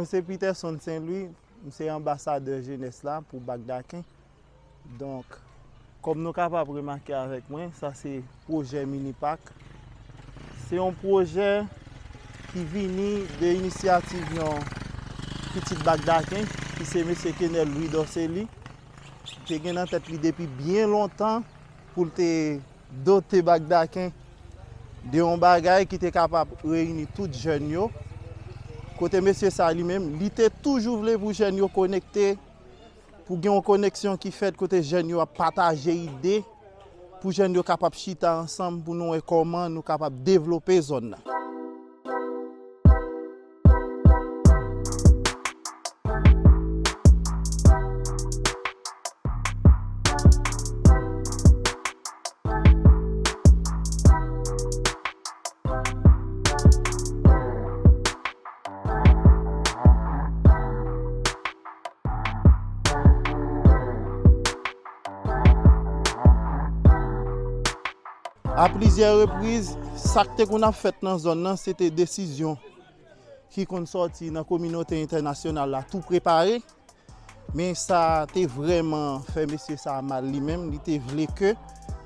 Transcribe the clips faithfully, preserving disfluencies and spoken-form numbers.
Se Peterson Saint Louis, m se anbasadè jenès la pou Bagdaken. Donk, kòm nou kapab remake avèk mwen, sa se pwojè Mini Park. Se yon pwojè ki vini de inisyativ yon pitit Bagdaken, ki se mesye Kenel Louis Dorcely. Li te gen nan tèt li depi byen lontan pou l te dote Bagdaken de yon bagay ki te kapab reyini tout jèn yo. Kote mesye sa li menm, li te toujou vle pou jèn yo konekte, pou gen yon koneksyon ki fèt kote jèn yo ap pataje ide, pou jèn yo kapab chita ansanm, pou nou wè kòman nou kapab devlope zòn nan. A plizyè repriz, sa k te konn ap fèt nan zòn nan, se te desizyon ki konn sòti nan kominote entènasyonal la tou prepare. Men sa te vrèman fè mesye sa a mal li menm, li te vle ke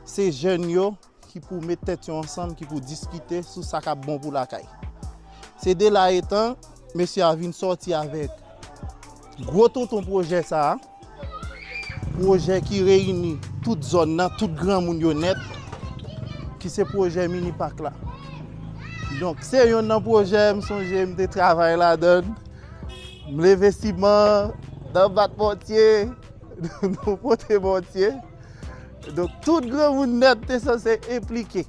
se jèn yo ki pou met tèt yo ansanm, ki pou diskite sou sa k ap bon pou lakay. Se de la etan, mesye a vin sòti avèk gwo tonton pwojè sa a, pwojè ki reyini tout zòn nan, tout granmoun yo nèt, ki se pwojè Mini Park la. Donk, se yonn nan pwojè m sonje m te travay ladan l. M leve siman, nan bat mòtye, nou pote mòtye. Donk, tout granmoun nèt te sanse enplike.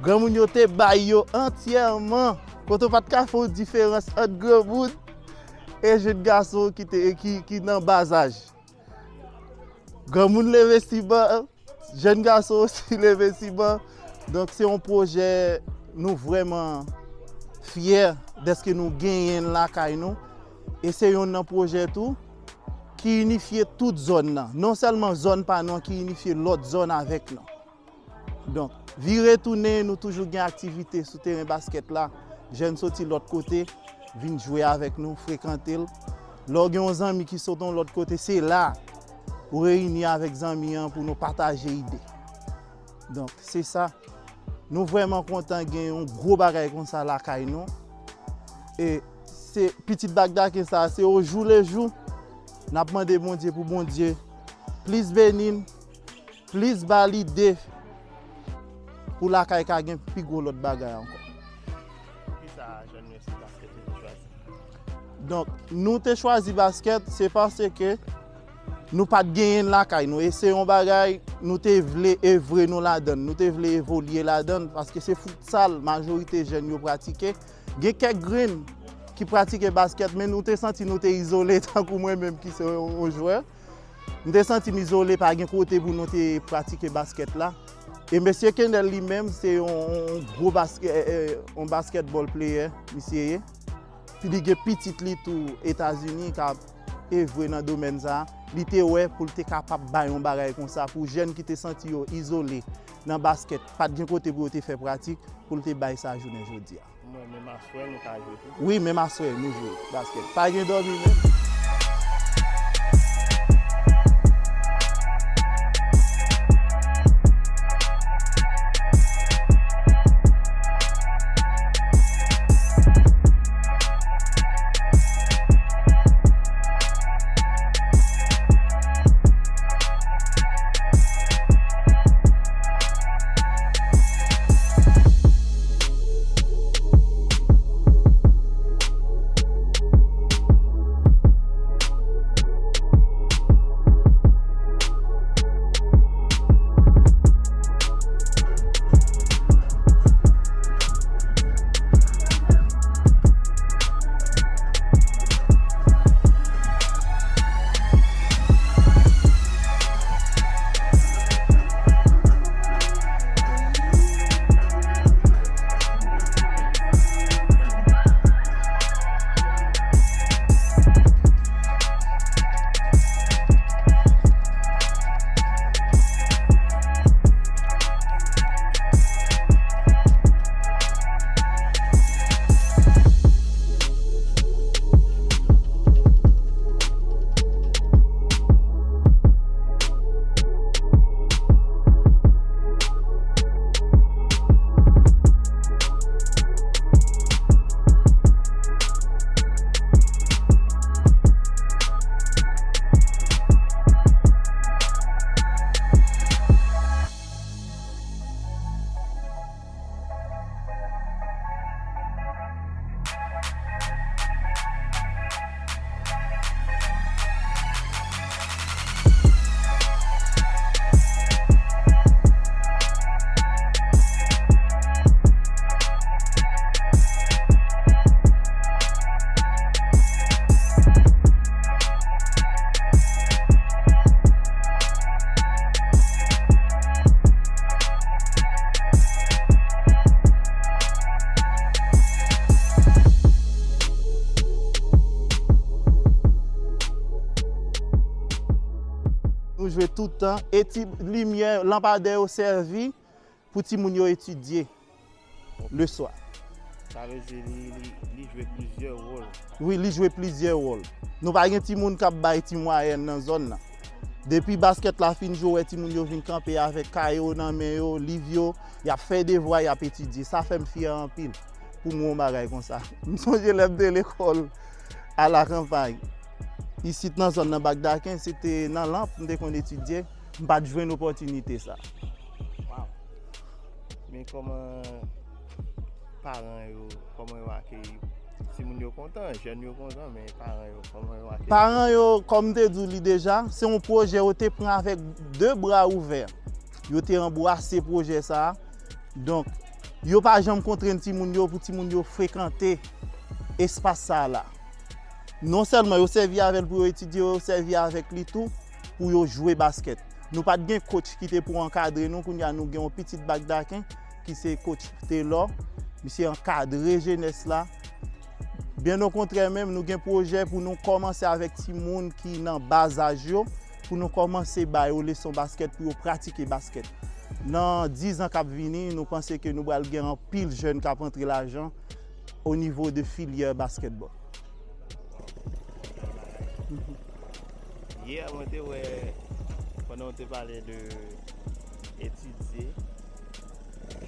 Granmoun yo te bay yo antyèman, kote w pa t ka fè yon diferans ant granmoun e jèn gason ki te, ki, ki nan ba zaj. Granmoun leve siman, jèn gason osi leve siman. Donk, se yon pwojè nou vrèman fyè dèske nou genyen l lakay nou. E se yonn nan pwojè tou ki inifye tout zòn nan. Non sèlman zòn pa nou an, ki inifye lòt zòn avèk nou. Donk, vire tounen, nou toujou gen aktivite sou teren baskèt la. Jèn soti lòt kote, vin jwe avèk nou, frekante l. Lè w gen yon zanmi ki sot yon lòt kote, se la ou reyini avèk zanmi an pou nou pataje ide. Donk, se sa. Nou vrèman kontan gen yon gwo bagay konsa lakay nou. E se pitit Bagdaken sa, se o jou le jou, n ap mande Bondye pou Bondye plis beni n, plis ba l ide pou lakay ka gen pi gwo lòt bagay ankò. Poukisa jèn yo se baskèt yo te chwazi? Donk, nou te chwazi baskèt, se paske nou pa t genyen l lakay nou. E se yon bagay nou te vle evre nou ladan l, nou te vle evolye ladan l, paske se futsal majorite jèn yo pratike. Gen kèk grenn ki pratike baskèt, men nou te santi nou te izole, tankou mwen menm ki se yon, yon jwè. M te santi m izole, pa gen kote pou nou te pratike baskèt la. E mesye Kenel li menm, se yon, yon gwo baskè-, eh, eh, yon basketball player, misye ye. Pi li gen pitit li tou Etazini k ap evre nan domèn sa. Li te wè pou l te kapab bay yon bagay konsa pou jèn ki te santi yo izole nan baskèt, pa t gen kote pou yo te fè pratik, pou l te bay sa jounen jodi a. Mwen, menm aswè, nou ka jwe tou. Wi, menm aswè, nou jwe baskèt. Pa gen dòmi menm. Jwe toutan, e ti limyè lanpadè yo sèvi pou timoun yo etidye leswa. Sa vle di li, li, li jwe plizyè wòl. Wi, li jwe plizyè wòl. Nou pa gen timoun k ap bay ti mwayèn nan zòn nan. Depi baskèt la fin jwe, w wè timoun yo vin kanpe avèk kaye yo nan men yo, liv yo, y ap fè devwa, y ap etidye. Sa fè m fyè anpil pou m wè yon bagay konsa. M sonje lè m te lekòl a la kanpay. Isit nan zòn nan Bagdaken, se te nan lanp m te konn etidye. M pa t jwenn opòtinite sa. Wow. Men kòman paran yo, kòman yo akeyi? Timoun yo kontan, jèn yo kontan, men paran yo, kòman yo akeyi? Paran yo, kòm m te di w li deja, se yon pwojè yo te pran avèk de bra ouvè. Yo te anbwase pwojè sa a. Donk, yo pa janm kontrenn timoun yo pou timoun yo frekante espas sa a la. Non sèlman yo sèvi avè l pou yo etidye, yo sèvi avèk li tou pou yo jwe baskèt. Nou pa t gen coach ki te pou ankadre nou, kounye a nou gen yon pitit Bagdaken ki se coach Telor. Misye ankadre jenès la. Byen okontrè menm, nou gen pwojè pou nou kòmanse avèk timoun ki nan ba zaj yo, pou nou kòmanse ba yo leson baskèt, pou yo pratike baskèt. Nan diz an k ap vini, nou panse ke nou pral gen anpil jèn k ap antre lajan o nivo de filyè baskètbòl. Yè, mwen te wè, pandan w te pale de etidye,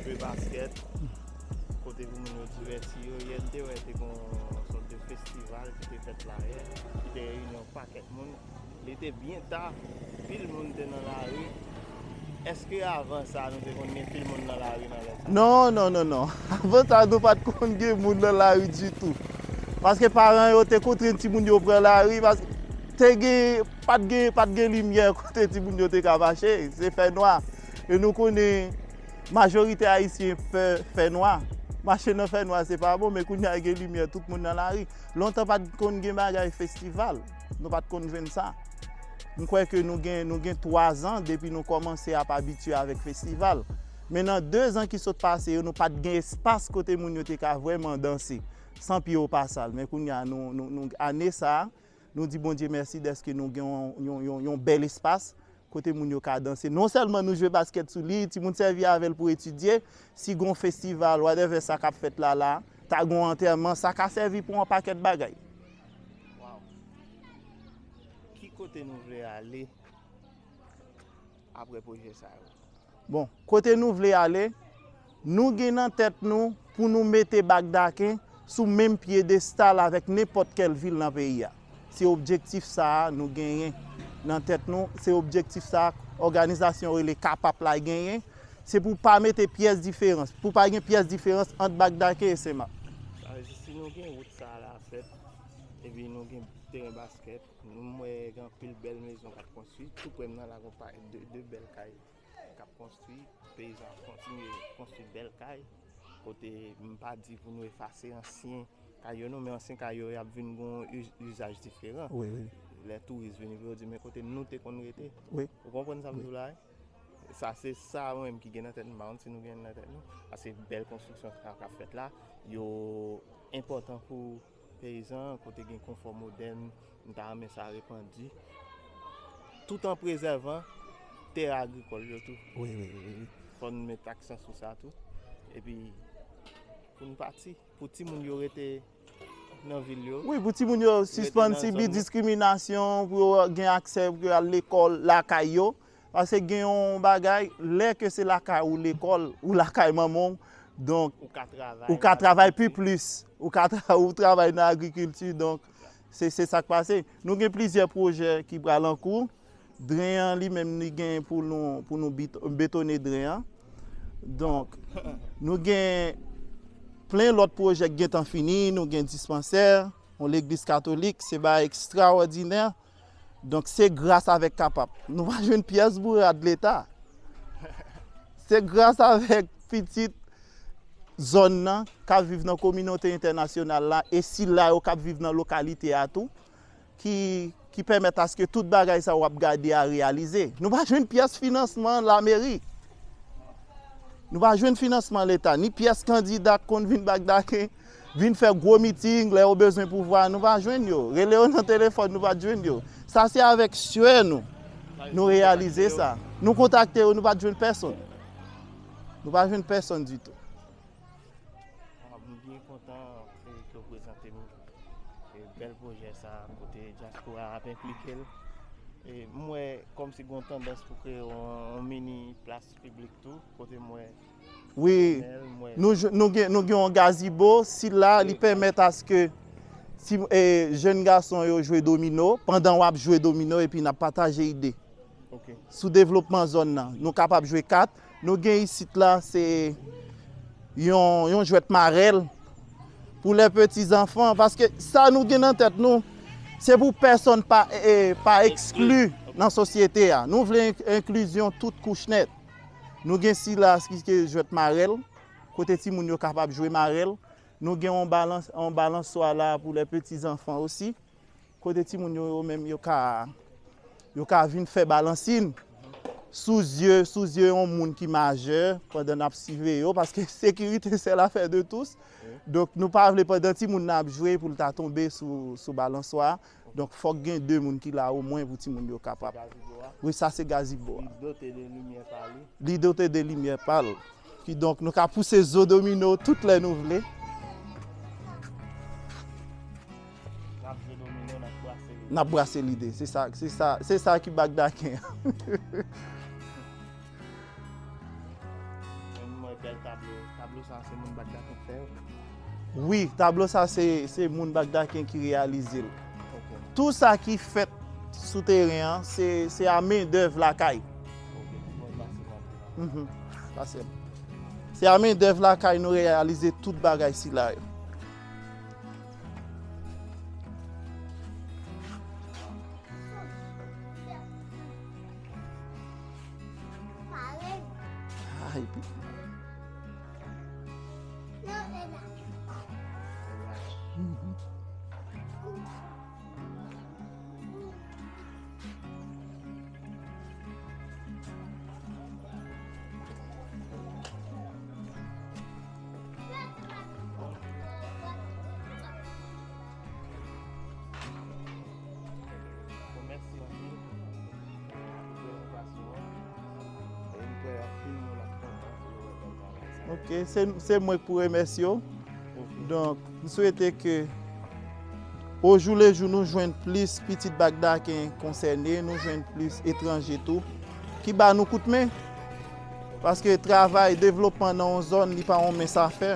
jwe baskèt, kote pou moun yo divèti yo, yè, m te wè te gen yon sòt de festival ki te fèt la yè, ki te reyini yon pakèt moun. Li te byen ta, pil moun te nan lari. Èske avan sa, nou te konn gen pil moun nan lari nan lè sa? Non, non, non, non. Avan sa, nou pa t konn gen moun nan lari ditou. Paske paran yo te kontrenn timoun yo pran lari, paske te gen, pa t gen, pa t gen limyè kote timoun yo te ka mache, se fènwa. E nou konnen majorite Ayisyen pè fènwa. Mache nan fènwa, se pa bon, men kounye a gen limyè, tout moun nan lari. Lontan pa t konn gen bagay festival. Nou pa t konn jwenn sa. M kwè ke nou gen, nou gen twa zan depi nou kòmanse ap abitye avèk festival. Men nan de zan ki sot pase yo, nou pa t gen espas kote moun yo te ka vrèman danse san pye yo pa sal. Men kounye a, nou, nou, nou, ane sa a, nou di Bondye mèsi dèske nou gen yon, yon, yon, yon bèl espas kote moun yo ka danse. Non sèlman nou jwe baskèt sou li, timoun sèvi avè l pou etidye, si gen yon festival, whatever sa k ap fèt la la, ta gen yon antèman, sa ka sèvi pou yon pakèt bagay. Wow. Ki kote nou vle ale apre pwojè sa yo? Bon, kote nou vle ale, nou gen nan tèt nou pou nou mete Bagdaken sou menm pyedestal avèk nenpòt kèl vil nan peyi a. Se objektif sa a nou genyen nan tèt nou, se objektif sa a òganizasyon rele kapap la genyen, se pou pa mete pyès diferans, pou pa gen pyès diferans ant Bagdaken e Senmak. Sa vle di, si nou gen wout sa a la fèt, epi nou gen teren baskèt, nou, m wè gen anpil bèl mezon k ap konstwi, tou prè m nan la, gon pa de, de bèl kay k ap konstwi, peyizan ap kontinye konstwi bèl kay, kote m pa di pou nou efase ansyen kay yo non, men ansyen kay yo, y ap vin gon iz-, izaj diferan. Wi, wi. Lè touris vini, pou yo di, "Men kote nou te konn rete?" Wi. Ou konprann sa m di w la, wi? Sa se sa mwen menm ki gen nan tèt mwen, m pa konn si nou gen nan tèt nou. Paske bèl konstriksyon sa k ap fèt la, yo enpòtan pou peyizan, kote gen konfò modèn, m ta renmen sa repandi, tout an prezèvan tè agrikòl yo tou. Wi, wi, wi, wi. Fò n met aksan sou sa tou. Epi, pou n pati, pou timoun yo rete nan vil yo. Wi, pou timoun yo sispann sibi diskriminasyon, pou yo gen aksè, pou yo al lekòl lakay yo. Paske gen yon bagay, lè ke se lakay ou lekòl, ou lakay manman w, donk ou ka travay pi plis, ou ka tra-, ou travay nan agrikilti, donk se, se sa k pase. Nou gen plizyè pwojè ki pral an kou. Dren an li menm, li gen pou nou, pou nou bit-, betone dren an. Donk, nou gen plen lòt pwojè k gentan fini, nou gen dispansè, yon legliz katolik, se bagay ekstrawòdinè. Donk, se gras avèk kapap. Nou pa jwenn pyès bourad Leta. Se gras avèk pitit zòn nan k ap viv nan kominote entènasyonal la e sila yo k ap viv nan lokalite a tou ki, ki pèmèt aske tout bagay sa w ap gade a reyalize. Nou pa jwenn pyès finansman lameri. Nou pa jwenn finansman Leta, ni pyès kandida k konn vin Bagdaken, vin fè gwo miting, lè yo bezwen pouvwa, nou pa jwenn yo. Rele yo nan telefòn, nou pa t jwenn yo. Sa se avèk swè nou. Nou reyalize sa. Nou kontakte yo, nou pa t jwenn pèsonn. Nou pa jwenn pèsonn ditou. Nou byen kontan ke w prezante m bèl pwojè sa kote dyaspora ap enplike l. M wè kòmsi gen yon tandans pou kreye yon mini plas piblik tou kote m wè Wi, nou gen yon gazibo, sila li pèmèt aske ti jèn gason yo jwe domino pandan w ap jwe domino epi n ap pataje ide sou devlopman zòn nan. Nou kapab jwe kat. Nou gen isit la se yon jwèt marèl pou lè peti zanfan paske sa nou gen nan tèt nou se pou pèsonn pa ekskli nan sosyete a. Nou vle enklizyon tout kouch nèt. Nou gen sila ki se jwèt marèl, kote timoun yo kapab jwe marèl. Nou gen yon balans, yon balanswa la pou lè peti zanfan osi, kote timoun yo, yo menm yo ka, yo ka vin fè balansin sou zye, sou zye yon moun ki majè pandan n ap siveye yo, paske sekirite se lafè de tous. Donk nou pa vle pandan timoun nan ap jwe pou l ta tonbe sou, sou balanswa. Donk fòk gen de moun ki la omwen pou timoun yo kapab. Wi, sa se gazibo a. Li dote de limyè pa l. Li dote de limyè pa l. Kidonk nou ka pouse zo domino tout lè nou vle. N ap jwe domino, n ap brase lide. N ap brase lide. Se sa, se sa, se sa ki Bagdaken an. Wi, tablo sa se, se moun Bagdaken ki reyalize l. Tou sa ki fèt sou teren an, se, se a mendèv lakay. Se a mendèv lakay nou reyalize tout bagay sila yo. Ok, se mwen k pou remèsye w. Donk, m swete ke ojoulejou nou jwenn plis pitit Bagdaken konsène, nou jwenn plis etranje tou ki ba nou kout men. Paske travay devlopman nan yon zòn li pa yon mens a fè.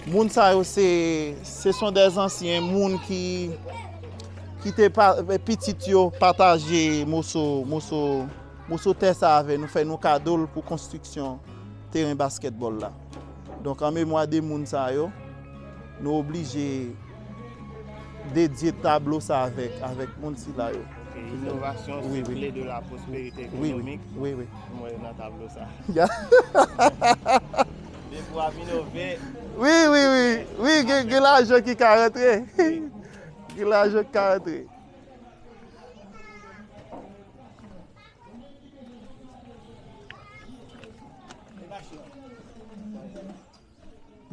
Moun sa yo se, se son dè zansyen, moun ki, ki te pitit yo pataje moso, moso, moso tè sa avè nou, fè nou kado l pou konstriksyon teren baskètbòl la. Donk an memwa de moun sa yo, nou oblije dedye tablo sa avèk, avèk moun sila yo. Inovasyon se kle de la pwosperite ekonomik. Wi, wi. M wè nan tablo sa. Depi w ap inove. Wi, wi, wi. Wi, gen, gen lajan ki ka rantre. Gen lajan ki ka rantre.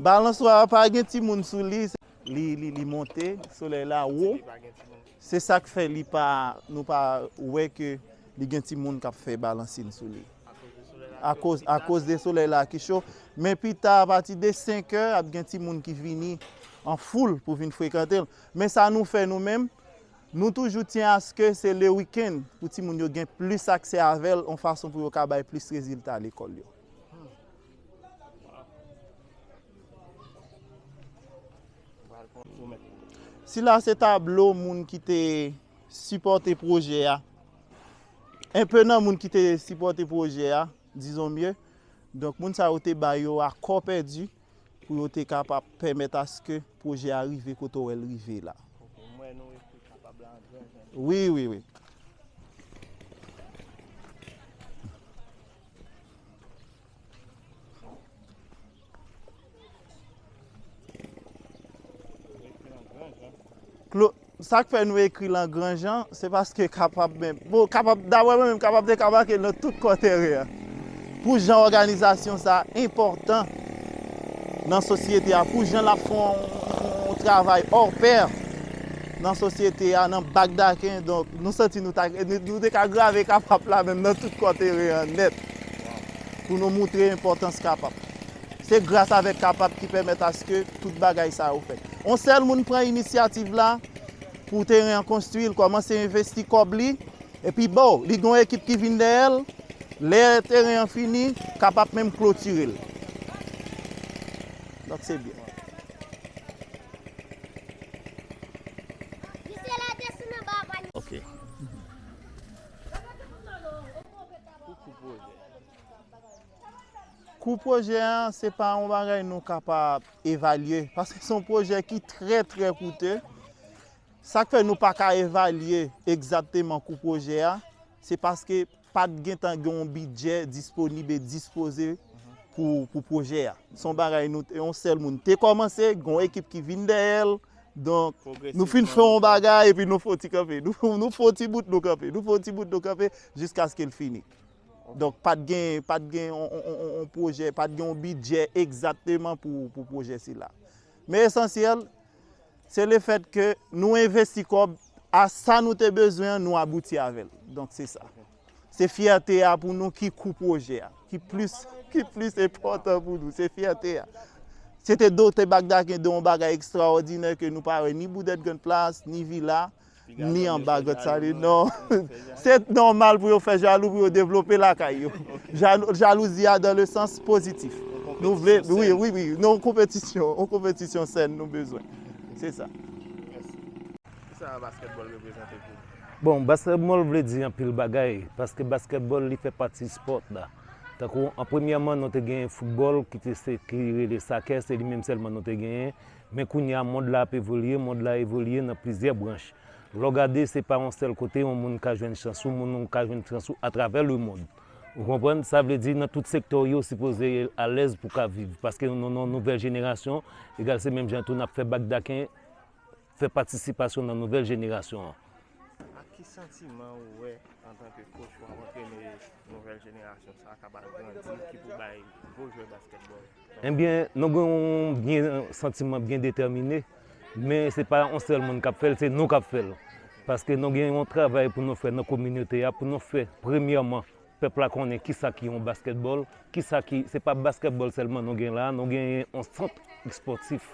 Balanswa a pa gen timoun sou li, li, li, li monte, solèy la wo. Se sa k fè li pa, nou pa wè ke li gen timoun k ap fè balansin sou li. Akoz, akoz de solèy la ki cho. Men pita, apati de senk è, ap gen timoun ki vini an foul pou vin frekante l. Men sa nou fè nou menm, nou toujou tyen aske se le wikenn pou timoun yo gen plis aksè avè l, yon fason pou yo ka bay plis rezilta lekòl yo. Sila se tablo moun ki te sipòte pwojè a. Enpe nan moun ki te sipòte pwojè a, dizon mye. Donk, moun sa yo te ba yo a kò pèdi pou yo te kapab pèmèt aske pwojè a rive kote w wè l rive la. Wi, wi, wi. Sa k fè nou ekri l an gran jan, se paske kapab menm, bon, kapab, daprè mwen menm, kapab te ka make l nan tout kò teren an. Pou jan òganizasyon sa a enpòtan nan sosyete a, pou jan l ap fè yon, yon travay hors pair nan sosyete a, nan Bak Daken, donk nou santi nou ta, nou, nou te ka grave Kapap la menm nan tout kò teren an nèt pou nou moutre enpòtans Kapap. Se gras avèk Kapap ki pèmèt aske tout bagay sa yo fèt. On sèl moun pran inisyativ la pou teren an konstwi, l kòmanse envesti kòb li, epi bon, li gen yon ekip ki vin dèyè l, lè teren an fini, Kapap menm klotire l. Donk se byen. Ok. Kou pwojè a, se pa yon bagay nou kapab evalye, paske se yon pwojè ki trè, trè koute. Sa k fè nou pa ka evalye egzakteman kou pwojè a, se paske pa t gentan gen yon bidjè disponib e dispoze pou, pou pwojè a. Se yon bagay nou, yon sèl moun te kòmanse, gen yon ekip ki vin dèyè l, donk nou fin fè yon bagay epi nou fè yon ti kanpe. Nou, nou fè yon ti bout, nou kanpe. Nou fè yon ti bout, nou kanpe, jiskaske l fini. Donk, pa t gen, pa t gen on, on, on, on pwojè, pa t gen yon bidjè egzakteman pou, pou pwojè sila. Men esansyèl, se lefèt ke nou envesti kòb a sa nou te bezwen an, nou abouti avè l. Donk, se sa. Se fyète a pou nou ki kou pwojè a, ki plis, ki plis enpòtan pou nou. Se fyète a. Se te dote Bak Daken de yon bagay ekstraòdinè ke nou pa wè ni Boudèt Grand Place, ni Vila, ni anba Grand Salut. Non. Se nòmal pou yo fè jalou, pou yo devlope lakay yo. Jalou, jalouzi a dans le sens positif. Nou vle, wi, wi, wi. Non, yon konpetisyon, yon konpetisyon sèn nou bezwen. Se sa. Kisa baskètbòl reprezante pou ou? Bon, baskètbòl vle di anpil bagay, paske baskètbòl li fè pati spò la. Tankou, an premyèman, nou te gen foutbòl ki te se, ki rele sakè, se li menm sèlman nou te genyen. Men kounye a, mond la ap evolye, mond la evolye nan plizyè branch. Lè w gade, se pa yon sèl kote yon moun ka jwenn chans ou, moun ou ka jwenn chans ou atravè lemonn. Ou konprann? Sa vle di, nan tout sektè w ye, w sipoze alèz pou w ka viv. Paske nou nan nouvèl jenerasyon, egal se menm jan tou n ap fè Bak Daken, fè patisipasyon nan nouvèl jenerasyon an. Ak ki santiman ou wè antanke kòch w ap antrene nouvèl jenerasyon sa a k ap al grandi, ki pou bay gwo jwè baskètbòl? Ebyen, nou gen yon byen, santiman byen detèmine, men se pa yon sèl moun k ap fè l, se nou k ap fè l. Paske nou gen yon travay pou nou fè nan kominote a, pou nou fè, premyèman, pèp la konnen kisa ki yon baskètbòl, kisa ki, se pa baskètbòl sèlman nou gen la, nou gen yon sant espòtif.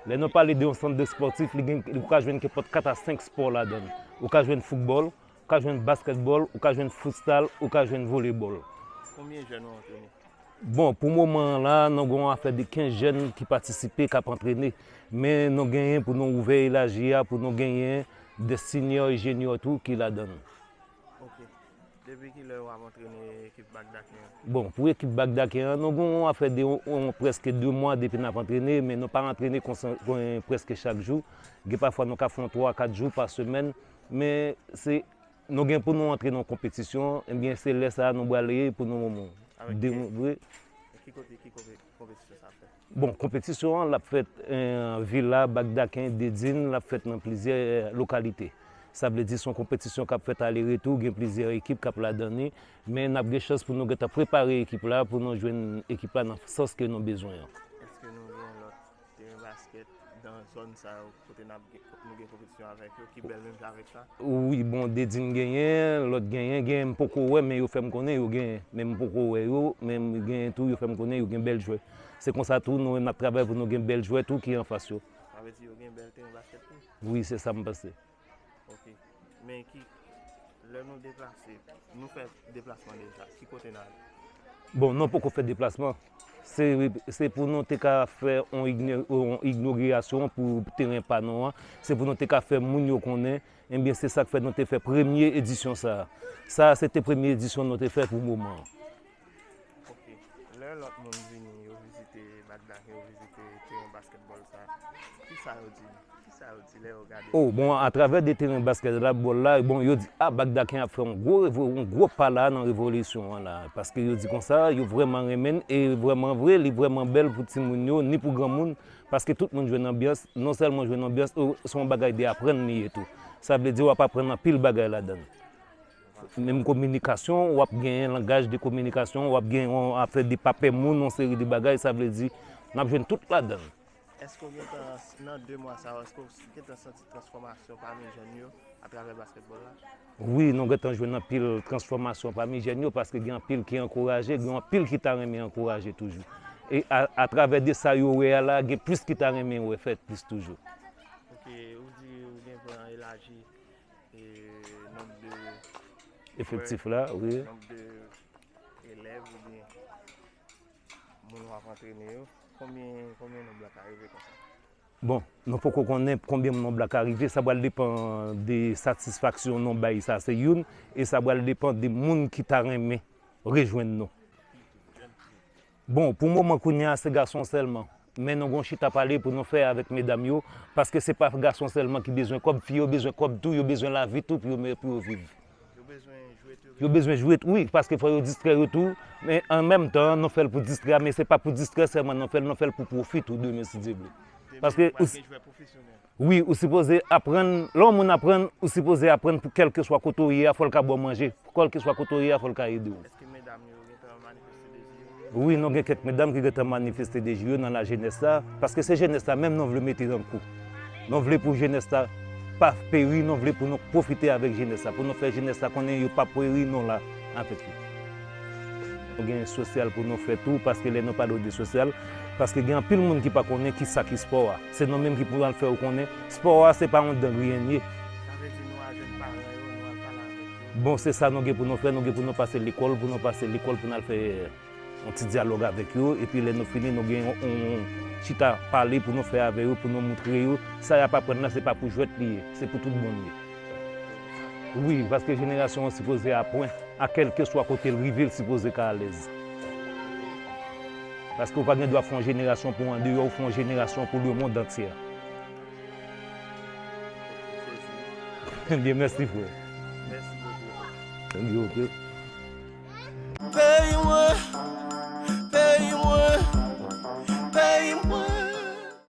Lè nou pale de yon sant espòtif, li gen, ou ka jwenn kenpòt kat a senk spò ladan l. Ou ka jwenn foutbòl, ou ka jwenn baskètbòl, ou ka jwenn futsal, ou ka jwenn volebòl. Konbyen jèn ou antrene? Bon, pou moman an la, nou gen yon afè de kenz jèn ki patisipe, k ap antrene. Men nou genyen pou nou ouvè elaji a, pou nou genyen de sinyò e jenyò tou ki ladan l. Ok. Depi kilè w ap antrene ekip Bak Daken an? Bon, pou ekip Bak Daken an, nou gen yon afè de yon, yon prèske de mwa depi n ap antrene, men nou pa antrene konsa, kon, prèske chak jou. Gen pafwa nou ka fè yon twa, kat jou pa semèn, men se, nou gen pou nou antre nan konpetisyon, ebyen, se lè sa a nou prale pou nou, de, ki, vre. Ki kote, ki kote konpetisyon sa ap fèt? Bon, konpetisyon an, l ap fèt, eh, Vila, Bak Daken, Dedin, l ap fèt nan plizyè, eh, lokalite. Sa vle di se yon konpetisyon k ap fèt ale retou, gen plizyè ekip k ap ladan li, men n ap gen chans pou nou gentan prepare ekip la, pou nou jwenn ekip la nan sans ke nou bezwen an. Èske nou gen lòt teren baskèt nan zòn sa yo kote n ap gen, nou gen konpetisyon avèk yo, ki bèl menm jan avèk sa? Wi, bon, Dedin genyen, lòt genyen, genyen m poko wè, men yo fè m konnen yo genyen, men m poko wè yo, men m genyen tou, yo fè m konnen yo gen bèl jwè. Se konsa tou, nou menm n ap travay pou nou gen bèl jwè tou ki anfas yo. Sa vle di yo gen bèl teren baskèt tou? Wi, se sa m panse. Ok. Men ki, lè nou deplase, nou fè deplasman deja, ki kote n ale? Bon, nou poko fè deplasman. Se, se pou nou te ka fè yon igno-, yon inogirasyon pou teren pa nou an. Se pou nou te ka fè moun yo konnen. Ebyen, se sa k fè nou te fè premye edisyon sa a. Sa a, se te premye edisyon nou te fè pou moman an. Ok. Lè lòt moun vini, yo vizite Bak Daken, yo vizite teren baskètbòl sa, kisa yo di? Kisa yo di lè yo gade? Oh, bon, atravè de teren baskètbòl la, bon, yo di, ah, Bak Daken ap fè yon gwo revo-, yon gwo pa la nan revolisyon an la. Paske yo di konsa, yo vrèman renmen l, e vrèman vre, li vrèman bèl pou timoun yo, ni pou granmoun, paske tout moun jwenn anbyans, non sèlman jwenn anbyans, e se yon bagay de aprann li ye tou. Sa vle di w ap aprann anpil bagay ladan l. Menm kominikasyon, w ap genyen langaj de kominikasyon, w ap genyen yon afè de pa pè moun, yon seri de bagay, sa vle di, n ap jwenn tout ladan l. Èske w gentan, nan de mwa sa yo, èske w gentan santi transfòmasyon pami jèn yo atravè baskètbòl la? Wi, nou gentan jwenn anpil transfòmasyon pami jèn yo, paske gen anpil ki ankouraje, gen anpil ki ta renmen ankouraje toujou. E a- atravè de sa yo wè a la, gen plis ki ta renmen wè fèt plis toujou. Ok, ou di ou gen plan elaji e nonb de Efektif la, wi. Nonb de elèv oubyen moun w ap antrene yo, konbyen konbyen nonb la ka rive konsa? Bon, nou poko konnen konbyen nonb la ka rive, sa pral depann de satisfaksyon nou bay, sa se youn, e sa pral depann de moun ki ta renmen rejwenn nou. Bon, pou moman kounye a se gason sèlman. Men nou gon chita pale pou nou fè avèk medam yo, paske se pa gason sèlman ki bezwen kòb, fi yo bezwen kòb tou, yo bezwen lavi tou pou yo, pou yo viv. Yo bezwen jwe tou. Yo bezwen jwe tou, wi, paske fò yo distrè yo tou. Men an menm tan, nou fè l pou distrè, men se pa pou distrè sèlman, nou fè l, nou fè l pou pwofi tou demen si Dye vle. Paske ou- Gen jwè pwofesyonèl. Wi, ou sipoze aprann, lè yon moun aprann, ou sipoze aprann pou kèlkeswa kote w ye a, fò l ka ba w manje. Kèlkeswa kote w ye a, fò l ka ede w. Èske medam yo gentan manifeste dezi yo? Wi, nou gen kèk medam ki gentan manifeste dezi yo nan lajenès la, paske se jenès la menm nou vle mete nan kou. Nou vle pou jenès la pa peri, nou vle pou nou pwofite avèk jenès la, pou nou fè jenès la konnen yo p ap peri, nou la avèk yo. Nou gen sosyal pou nou fè tou, paske lè nou pale de sosyal, paske gen anpil moun ki pa konnen ki sa ki spò a. Se nou menm ki pou al fè yo konnen, spò a se pa yon dan griyen l ye. Sa vle di nou al jwenn paran yo, nou al pale avèk yo. Bon, se sa nou gen pou nou fè, nou gen pou nou pase lekòl, pou nou pase lekòl, pou n al fè yon ti dyalòg avèk yo, epi lè nou fini, nou gen yon, yon chita pale pou nou fè avè yo, pou nou moutre yo, sa y ap aprann nan, se pa pou jwèt li ye, se pou tout bon li ye. Wi, paske jenerasyon an sipoze aprann, a kèlkeswa kote l rive, l sipoze ka alèz. Paske w pa gen dwa fè yon jenerasyon pou andeyò, w fè yon jenerasyon pou lemonn antye. Ebyen, mèsi, frè. Mèsi bokou. Ebyen, ok.